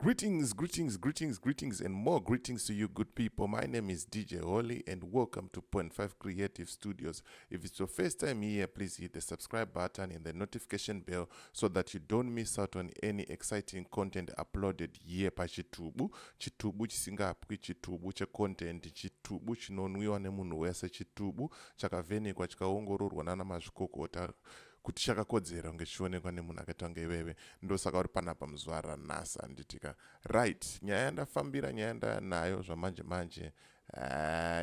Greetings, greetings, greetings, greetings, and more greetings to you, good people. My name is DJ Holly, and welcome to Point 5 Creative Studios. If it's your first time here, please hit the subscribe button and the notification bell so that you don't miss out on any exciting content uploaded here pachitubu. Chitubu chisingapwi, chitubu checontent, chitubu chinonwiwa nemunhu wese, chitubu chakavhenekwa chikaongororwa nana mazvikokota kuti chakakodzera kunge chichionekwa nemunhu akaita kunge iveve. Ndosaka uri panapa muzuva ranhasi, handitika? Right, nyaya yandafambira, nyaya yandanayo zvamanje manje,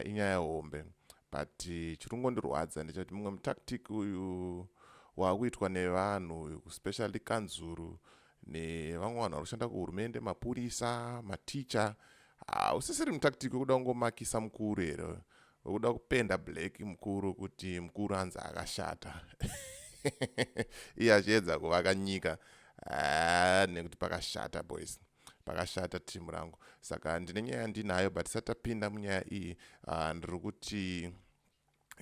inyaya hombe, but chiri kungondirwadza ndechekuti mumwe mutactic uyu waakuitwa nevanhu, especially kanzuru nevamwe vanhu vari kushanda kuhurumende, mapurisa, maticha, hausisiri mutactic wekuda kungomakisa mukuru here, wekuda kupenda black mukuru kuti mukuru anzi akashata, iye achiedza kuvaka nyika. Nekuti pakashata, boys, pakashata, timu rangu. Saka ndine nyaya yandinayo, but tisati tapinda munyaya iyi, ndiri kuti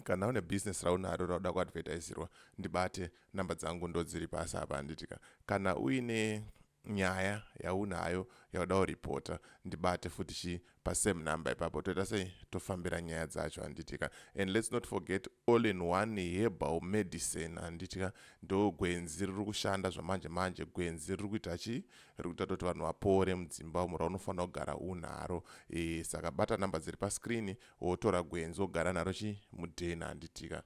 kana une business raunaro rauda kuadvertisirwa, ndibate. Namba dzangu ndo dziri pasi apa, handitika? Kana uine nyaya yaunayo yauda kuripota, ndibate futi chi pasame number ipapo. Toita sei? Tofambira nyaya dzacho, handitika? And let's not forget All in One Herbal Medicine, handitika? Ndo gwenzi riri kushanda zvamanje manje, gwenzi riri kuita chi riri kuita toti vanhu vapore mudzimba umo, raunofanira kugara unharo. Saka bata namba dziri pascreen, wotora gwenzi, wogara naro chi mudheni, handitika?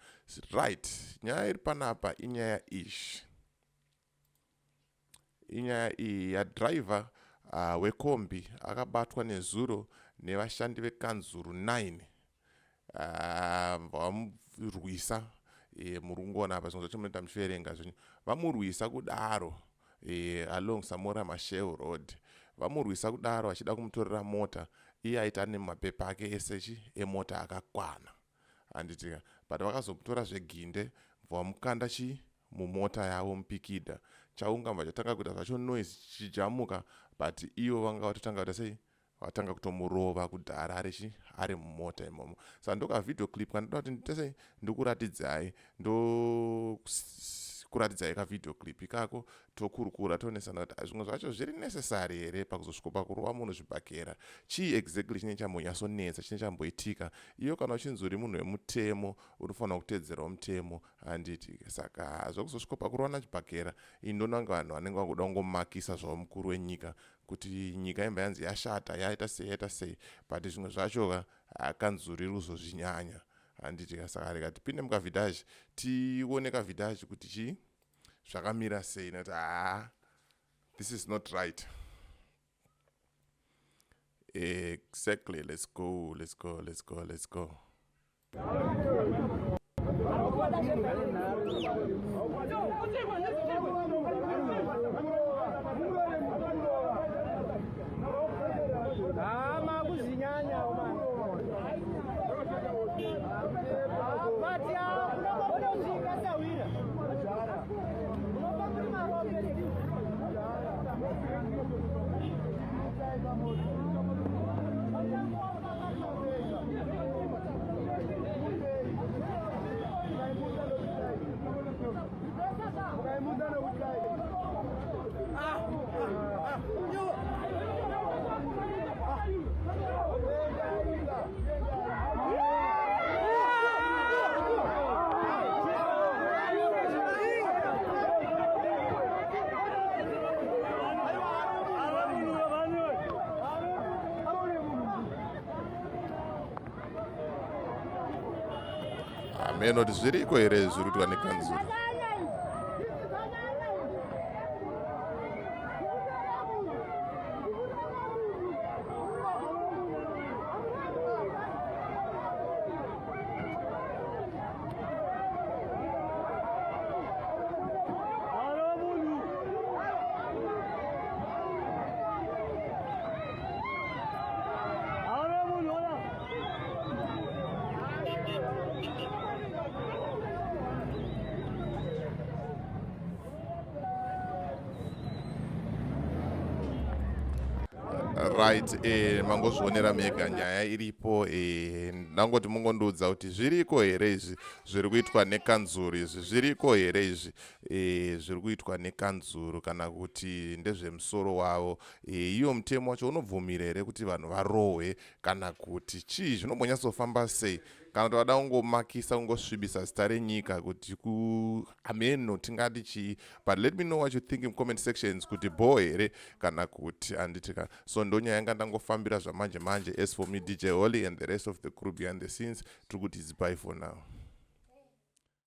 Right, nyaya iri panapa inyaya ishi, inyaya iyi yadhiraivha wekombi akabatwa nezuro nevashandi vekanzuru 9, vamurwisa. Muri kungoona apa zvimwe zvacho munoita muchiverenga zvenyu. Vamurwisa kudaro along Samora Machel Road, vamurwisa kudaro vachida kumutorera mota. Iye aita ane mapepa ake ese chi emota akakwana, handitika? But vakazomutora zveginde, vamukanda chi mumota yavo mupikidha. Chaunga chatanga kuita zvacho noise chichijamuka, but ivo vanga vatotanga kuita sei? Vatanga kutomurova kudhara ari ari mumota imomo. Saka ndokavideo clip kandoda kuti ndiite sei? Ndikuratidzai, ndokuratidzai kavideo clip ikako, tokurukura, toonesana kuti zvimwe zvacho zviri necessary here pakuzosvika pakurova munhu zvibhakera. Chii exactly chinenge chambonyatsonetsa, chinenge chamboitika? Iyo kana uchinzi uri munhu wemutemo, unofanira kuteedzerawo mutemo, handiti? Saka zvokuzosvika pakurova chibhakera, ini ndoona kunge vanhu vanenge vakuda kungomakisa zvavo mukuru wenyika kuti nyika imba yanzi yashata, yaita sei, yaita sei, but zvimwe zvacho kanzuru iri kuzozvinyanya, handiti? Saka rega tipinde mukavhidhaji, tione kavhidhaji kuti chii zvakamira sei, nekuti haa, this is not right. Exactly. Let's go, let's go, let's go, let's go. Hama kuzinyanya man. But ya unosvika sawira. Unofambira marope. Hameno kuti zviriko here zviri kuitwa nekanzuru. Right, mangozvionera mega nyaya iripo. Ndangoti mungondiudza kuti zviriko here izvi zviri kuitwa nekanzuru izvi, zviriko here izvi zviri kuitwa nekanzuru, kana kuti ndezvemusoro wavo? Iyo mutemo wacho unobvumira here kuti vanhu varohwe, kana kuti chii zvinombonyatsofamba sei, kana kuti vada kungomakisa, kungosvibisa zita renyika, kuti kuameno tingati chii? But let me know what you think in comment sections, kuti bo here kana kuti handitika. So ndonyaya yanga ndangofambira zvamanje manje. As for me, DJ Holly, and the rest of the crew behind the scenes, tiri kuti it's bye for now.